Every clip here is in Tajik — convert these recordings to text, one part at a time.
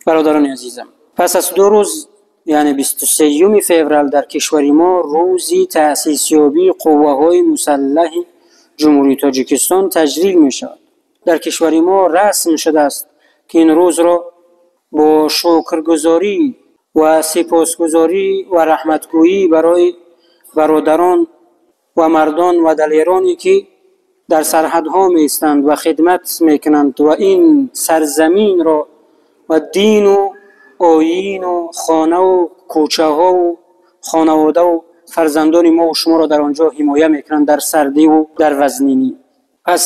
Бародарони азизам, пас аз 2 рӯз, яъне 23 феврал, дар кишвари мо рӯзи таъсисёбии қувваҳои мусаллаҳи Ҷумҳурии Тоҷикистон таҷлил мешавад. Дар кишвари мо расм шудааст, ки ин рӯзро бо шукргузорӣ ва сипосгузорӣ ва раҳматгӯӣ барои бародарон ва мардон ва далероне, ки дар сарҳадҳо меистанд ва хидмат мекунанд ва ин сарзаминро ва дину оину хонаву кӯчаҳову хонаводаву фарзандони мо ва шуморо дар он ҷо ҳимоя мекунанд дар сардиву дар вазнинӣ. Пас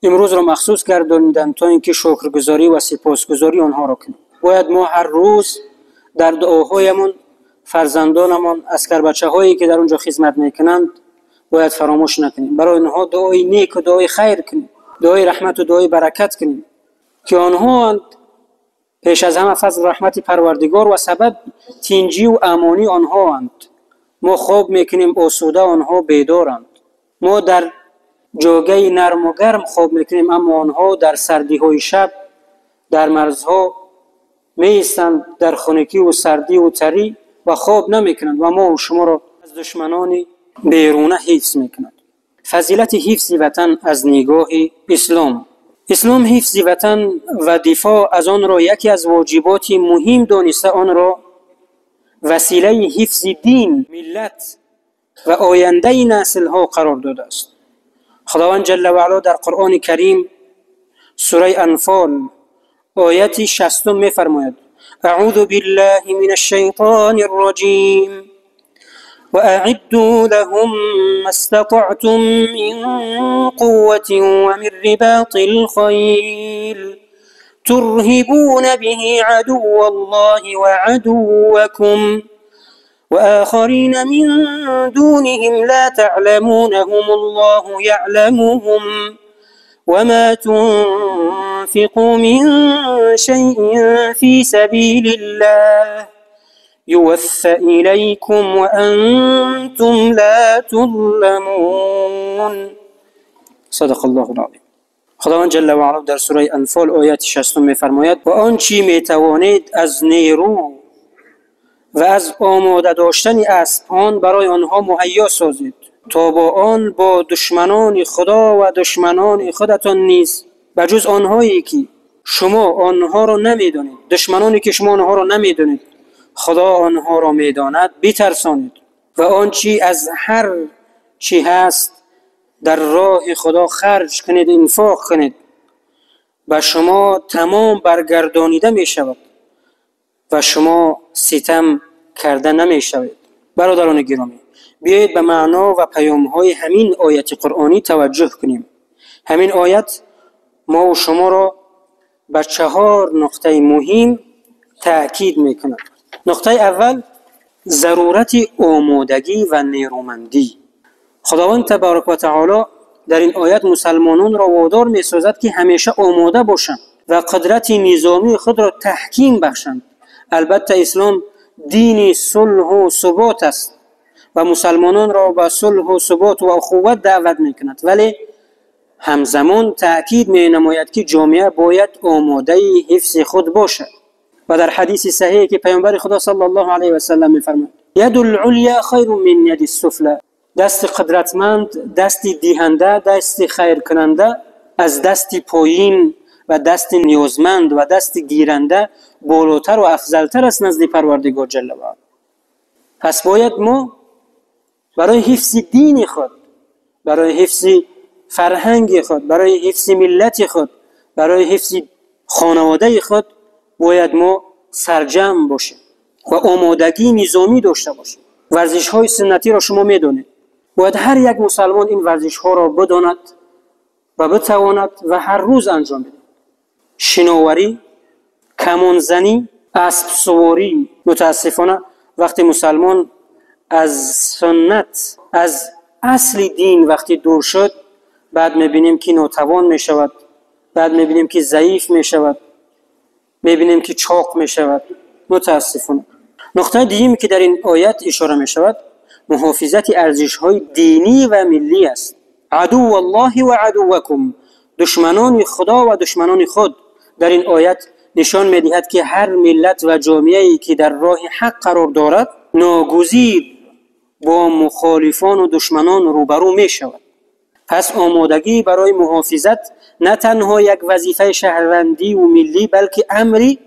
имрӯзро махсус гардониданд, то ин ки шукргузорӣ ва сипосгузорӣ онҳоро кунем. Бояд мо ҳар рӯз дар дуоҳоямон фарзандонамон, аскарбачаҳое, ки дар он ҷо хизмат мекунанд, бояд фаромӯш накунем. Барои онҳо дуои неку дуои хайр кунем, дуои раҳмату дуои баракат кунем, ки онҳоанд пеш аз ҳама фазл раҳмати Парвардигор ва сабаб тинҷиву амонии онҳоанд. Мо хоб мекунем осуда, онҳо бедоранд. Мо дар ҷогаи нарму гарм хоб мекунем, аммо онҳо дар сардиҳои шаб дар марзҳо меистанд, дар хунукиву сардиву тарӣ ва хоб намекунанд ва мо шуморо аз душманони беруна ҳифз мекунанд. Фазилати ҳифзи ватан аз нигоҳи ислом. Ислом ҳифзи ватан ва дифоъ аз онро яке аз воҷиботи муҳим дониста, онро василаи ҳифзи дин, миллат ва ояндаи наслҳо қарор додааст. Худованд ҷалла ва ало дар Қуръони Карим, сураи Анфол, ояти 60 мефармояд: аъузу биллаҳи минаш шайтонир раҷим ва аъидду лаҳум мастатаътум мин қувватин ва мин рибатил хайл турҳибуна биҳи адувваллоҳи ва адуввакум ва охарина мин дунихим ла таъламунаҳум аллоҳу яъламуҳум ва ма тунфиқу мин шайъин фи сабилиллаҳ юваффа илайкум ва антум ла тузламун. Садақаллоҳул азим. Худованд ҷалла ва ало дар сураи Анфол ояти 60 мефармояд: ва он чӣ метавонед аз нерӯ ва аз омода доштани аспон барои онҳо муҳайё созед, то бо он бо душманони Худо ва душманони худатон низ, ба ҷуз онҳое ки шумо онҳоро намедонед, душманоне ки шумо онҳоро намедонед, Худо онҳоро медонад, битарсонед. Ва он чӣ аз ҳар чӣ ҳаст дар роҳи Худо харҷ кунед, инфоқ кунед, ба шумо тамом баргардонида мешавад ва шумо ситам карда намешавед. Бародарони гиромӣ, биёед ба маъно ва паёмҳои ҳамин ояти қуръонӣ таваҷҷӯҳ кунем. Ҳамин оят мову шуморо ба 4 нуқтаи муҳим таъкид мекунад. Нуқтаи аввал: зарурати омодагӣ ва нерӯмандӣ. Худованд табарак ва таоло дар ин оят мусалмононро водор месозад, ки ҳамеша омода бошанд ва қудрати низомии худро таҳким бахшанд. Албатта ислом дини сулҳу субот аст ва мусалмононро ба сулҳу субот ва ухувват даъват мекунад, вале ҳамзамон таъкид менамояд, ки ҷомеа бояд омодаи ҳифзи худ бошад. Ва дар ҳадиси саҳиҳе, ки паёмбари Худо саллаллоҳу алайҳи васаллам мефармояд: ядул уля хайрун мин яди суфла. Дасти қудратманд, дасти диҳанда, дасти хайркунанда аз дасти поин ва дасти ниёзманд ва дасти гиранда болотар ва афзалтар аст назди Парвардигор ҷалла ва ало. Пас бояд мо барои ҳифзи дини худ, барои ҳифзи фарҳанги худ, барои ҳифзи миллати худ, барои ҳифзи хонаводаи худ бояд мо сарҷамъ бошем ва омодагии низомӣ дошта бошем. Варзишҳои суннатиро шумо медонед. Бояд ҳар як мусалмон ин варзишҳоро бидонад ва битавонад ва ҳар рӯз анҷом бидиҳад. Шиноварӣ, камонзанӣ, аспсуворӣ. Мутаассифона вақте мусалмон аз суннат, аз асли дин вақте дур шуд, баъд мебинем, ки нотавон мешавад, баъд мебинем, ки заиф мешавад, мебинем, ки чоқ мешавад. Мутаассифона. Нуқтаи дуюме, ки дар ин оят ишора мешавад, муҳофизати арзишҳои динӣ ва миллӣ аст. Адувваллоҳи ва адуввакум, душманони Худо ва душманони худ. Дар ин оят نشان می‌دهد که هر ملت و جامعه‌ای که در راه حق قرار دارد ناگزیر با مخالفان و دشمنان روبرو می‌شود. پس آمادگی برای محافظت نه تنها یک وظیفه شهروندی و ملی بلکه امری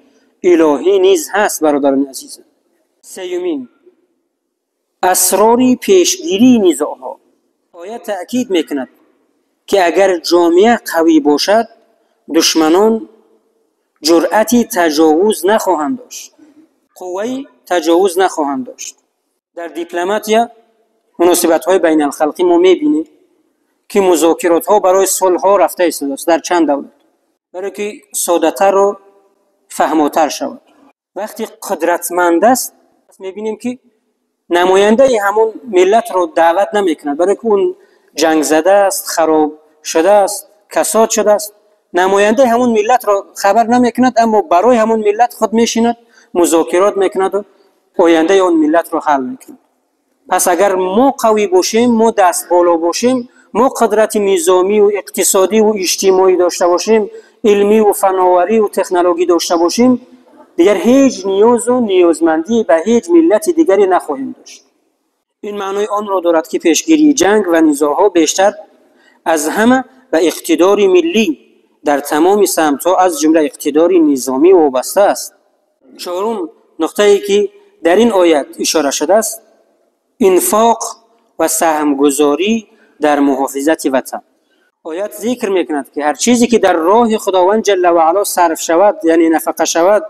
الهی نیز هست. برادران عزیز، سومین، اسرار پیشگیری نزاع‌ها. آیه تأکید میکند که اگر جامعه قوی باشد دشمنان جرأت تجاوز نخواهند داشت، قوه تجاوز نخواهند داشت. در دیپلماتیا مناسبت‌های بین الخلقی ما می‌بینیم که مذاکرات‌ها برای صلح‌ها رفته است در چند دولت، برای که ساده‌تر و فهماتر شود. وقتی قدرتمند است می‌بینیم که نماینده همون ملت رو دعوت نمی‌کند، برای که اون جنگ زده است، خراب شده است، کساد شده است. نماینده همون ملت رو خبر نمی‌کند، اما برای همون ملت خود می‌شیند، مذاکرات می‌کند و آینده اون ملت رو حل می‌کند. پس اگر ما قوی باشیم، ما دست بالا باشیم، ما قدرت نظامی و اقتصادی و اجتماعی داشته باشیم، علمی و فناوری و تکنولوژی داشته باشیم، دیگر هیچ نیاز و نیازمندی به هیچ ملت دیگری نخواهیم داشت. این معنای آن را دارد که پیشگیری جنگ و نزاع‌ها بیشتر از همه به اقتدار ملی در تمام سمت‌ها از جمله اقتدار نظامی وابسته است. چهارم نقطه‌ای که در این آیت اشاره شده است، انفاق و سهمگذاری در محافظت وطن. آیت ذکر میکند که هر چیزی که در راه خداوند جل و علا صرف شود، یعنی نفقه شود،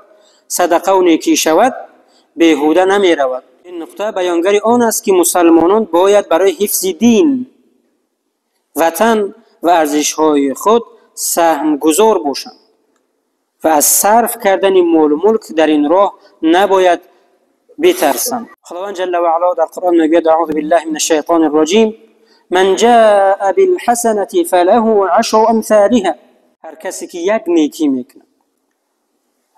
صدقه و نیکی شود، بیهوده نمی رود. این نقطه بیانگر آن است که مسلمانان باید برای حفظ دین، وطن و ارزش‌های خود سهمگذار باشند و از صرف کردن مال و ملک در این راه نباید بترسند. خداوند جل و علا در قرآن میگوید: اعوذ بالله من الشیطان الرجیم، من جاء بالحسنة فله عشر امثالها. هر کسی که یک نیکی میکند،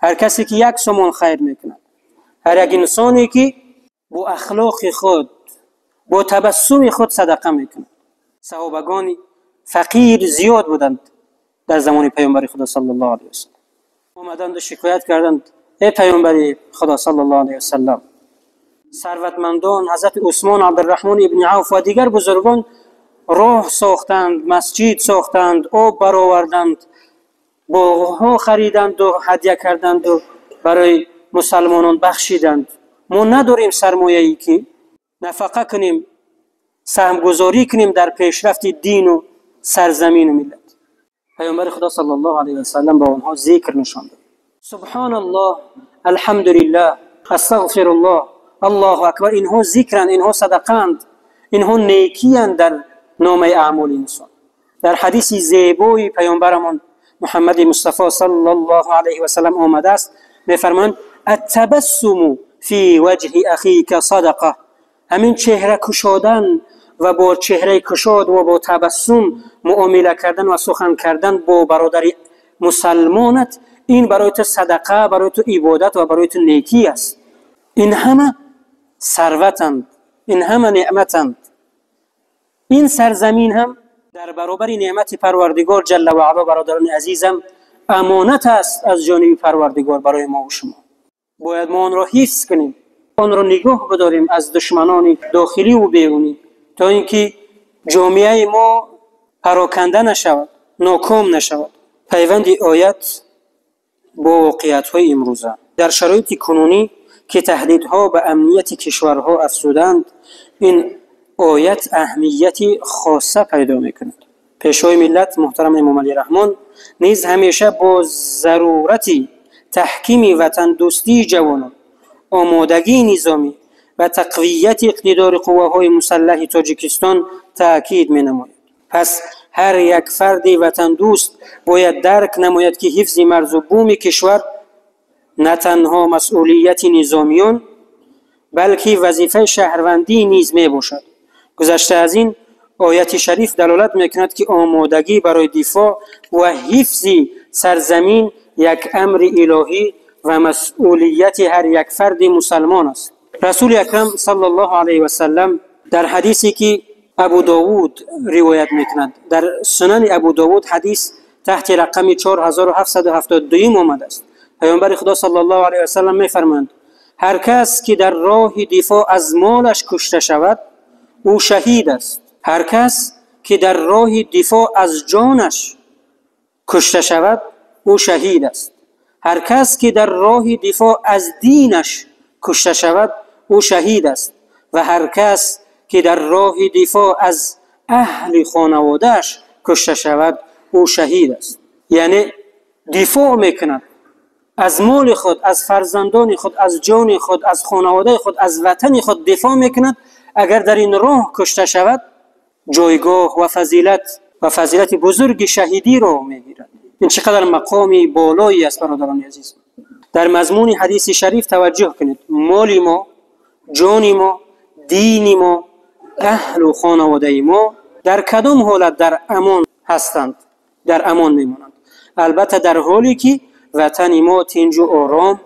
هر کسی که یک سومان خیر میکند، هر یک انسانی که با اخلاق خود، با تبسم خود صدقه میکند. صحابگان فقیر زیاد بودند در زمان پیامبر خدا صلی الله علیه و سلم. آمدند و شکایت کردند: ای پیامبر خدا صلی الله علیه و سلم، ثروتمندان حضرت عثمان، عبدالرحمن ابن عوف و دیگر بزرگان راه ساختند، مسجد ساختند، آب برآوردند، باغها خریدند و هدیه کردند و برای مسلمانان بخشیدند. ما نداریم سرمایه‌ای که نفقه کنیم، سهمگذاری کنیم در پیشرفت دین و سرزمین و ملت. پیامبر خدا صلی الله علیه و سلم با آنها ذکر نشان داد: سبحان الله، الحمدلله، استغفر الله، الله اکبر. اینها ذکرند، اینها صدقند، اینها نیکیند در نامه اعمال انسان. در حدیث زیبای پیامبرمان محمد مصطفی صلی الله علیه و سلم آمده است، میفرمایند: التبسم فی وجه اخیک صدقه. همین چهره کشادن و با چهره کشاد و با تبسم معامله کردن و سخن کردن با برادر مسلمانت، این برای تو صدقه، برای تو عبادت و برای تو نیکی است. این همه ثروتند، این همه نعمتند. این سرزمین هم در برابر نعمت پروردگار جل و علا، برادران عزیزم، امانت است از جانب پروردگار برای ما و شما. باید ما آن را حفظ کنیم، آن را نگاه بداریم از دشمنان داخلی و بیرونی، تا اینکه جامعه ما پراکنده نشود، ناکام نشود. پیوند آیت با واقعیت‌های امروزه در شرایط کنونی که تهدیدها به امنیت کشورها افزودند، این آیت اهمیت خاصه پیدا میکند. پیشوای ملت محترم امام علی رحمان نیز همیشه با ضرورت تحکیم وطن دوستی جوانان، آمادگی نظامی و تقویت اقتدار قواهای مسلح تاجیکستان تأکید می‌نماید. پس هر یک فرد وطن دوست باید درک نماید که حفظ مرز و بوم کشور نه تنها مسئولیت نظامیان بلکه وظیفه شهروندی نیز می باشد. گذشته از این، آیت شریف دلالت میکند که آمادگی برای دفاع و حفظ سرزمین یک امر الهی و مسئولیت هر یک فرد مسلمان است. رسول اکرم صلی الله علیه و سلم در حدیثی که ابو داود روایت میکند، در سنن ابو داود حدیث تحت رقم 4772 آمده است، پیامبر خدا صلی الله علیه و سلم می‌فرمایند: هر کس که در راه دفاع از مالش کشته شود او شهید است. هر کس که در راه دفاع از جانش کشته شود او شهید است. هر کس که در راه دفاع از دینش کشته شود او شهید است. و هر کس که در راه دفاع از اهل خانواده‌اش کشته شود او شهید است. یعنی دفاع میکند از مال خود، از فرزندان خود، از جان خود، از خانواده خود، از وطن خود دفاع میکند. اگر در این راه کشته شود جایگاه و فضیلت بزرگ شهیدی را میگیرد. این چقدر مقامی بالایی است برادران عزیز. در مضمون حدیث شریف توجه کنید: مال ما، جان ما، دین ما، اهل و خانواده ما در کدام حالت در امان هستند، در امان میمانند؟ البته در حالی که وطن ما تنج و آرام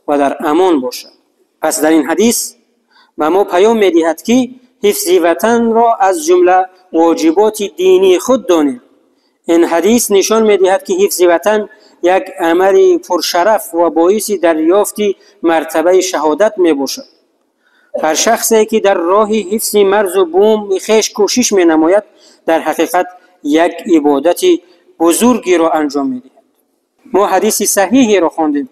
و در امان باشد. پس در این حدیث به ما پیام میدهد که حفظ وطن را از جمله واجبات دینی خود دانیم. این حدیث نشان میدهد که حفظ وطن یک امر پرشرف و باعث دریافت مرتبه شهادت میباشد. هر شخصی که در راه حفظ مرز و بوم خویش کوشش مینماید در حقیقت یک عبادت بزرگی را انجام میدهد. ما حدیث صحیحی را خواندیم